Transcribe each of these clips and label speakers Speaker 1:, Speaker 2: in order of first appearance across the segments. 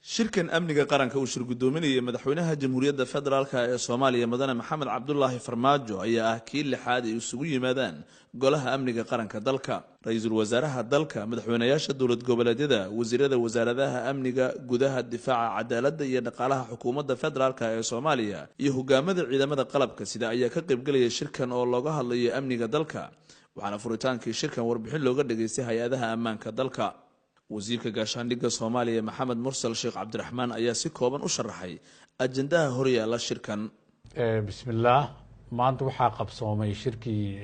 Speaker 1: Shirkan amniga qaranka uu shir guddoominayay madaxweynaha Jamhuuriyadda Federaalka ee Soomaaliya, Mudane Maxamed Cabdulaahi Farmaajo, ayaa ah kii lixaad ay isugu yimaadaan golaha amniga qaranka dalka. Ra-iisul wasaaraha dalka, madaxweynayaasha dowlad goboleedyada, wasiirada wasaaradaha amniga gudaha, difaaca, cadaaladda iyo dhaqaalaha xukuumadda federaalka ee Soomaaliya iyo hogaamada ciidamada qalabka sida ayaa ka qaybgelaya shirkan oo looga hadlayo amniga dalka. Waxaana furitaankii shirkan warbixin looga dhageystay hay-adaha ammaanka dalka. Wasiirka gaashaandhigga Soomaaliya, Maxamed Mursal Sheekh Cabdiraxmaan, ayaa si kooban u sharaxay ajandaha horyaala shirkan.
Speaker 2: Bismillaah. Maanta waxaa qabsoomay shirkii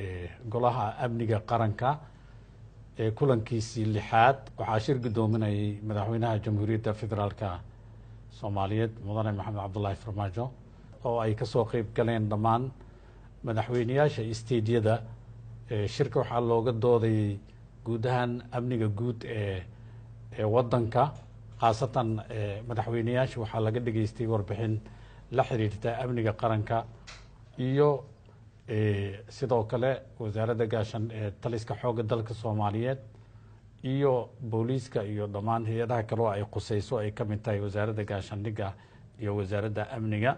Speaker 2: golaha amniga qaranka ee kulankiisii lixaad. Waxaa shir guddoominayay madaxweynaha Jamhuuriyadda Federaalka Soomaaliyeed, Mudane Maxamed Cabdulaahi Farmaajo, oo ay kasoo qeyb galeen dhammaan madaxweyneyaasha istediyada. Shirka waxaa looga doodayay guud ahaan amniga guud ee wadanka, khaasatan madaxweyneyaasha waxaa laga dhageystay warbixin la xiriirta amniga qaranka iyo sidoo kale wasaaradda gaashan, taliska xoogga dalka Soomaaliyeed iyo booliiska iyo dhammaan hay-adaha kale oo ay quseyso, ay ka mid tahay wasaaradda gaashaandhigga iyo wasaaradda amniga.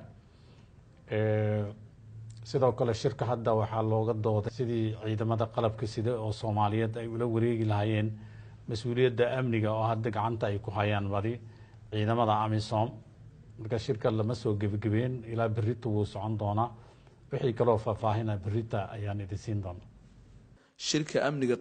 Speaker 2: Sidoo kale shirka hadda waxaa looga dooday sidii ciidamada qalabka sida oo Soomaaliyeed ay ula wareegi lahaayeen mas-uuliyadda amniga oo hadda gacanta ay ku hayaan badi ciidamada AMISOM. Marka shirka lama soo gebagabeen, ilaa berrita wuu socon doonaa. Wixii kaloo faahfaahina berrita ayaan idin siin doona.
Speaker 1: Shirka amniga.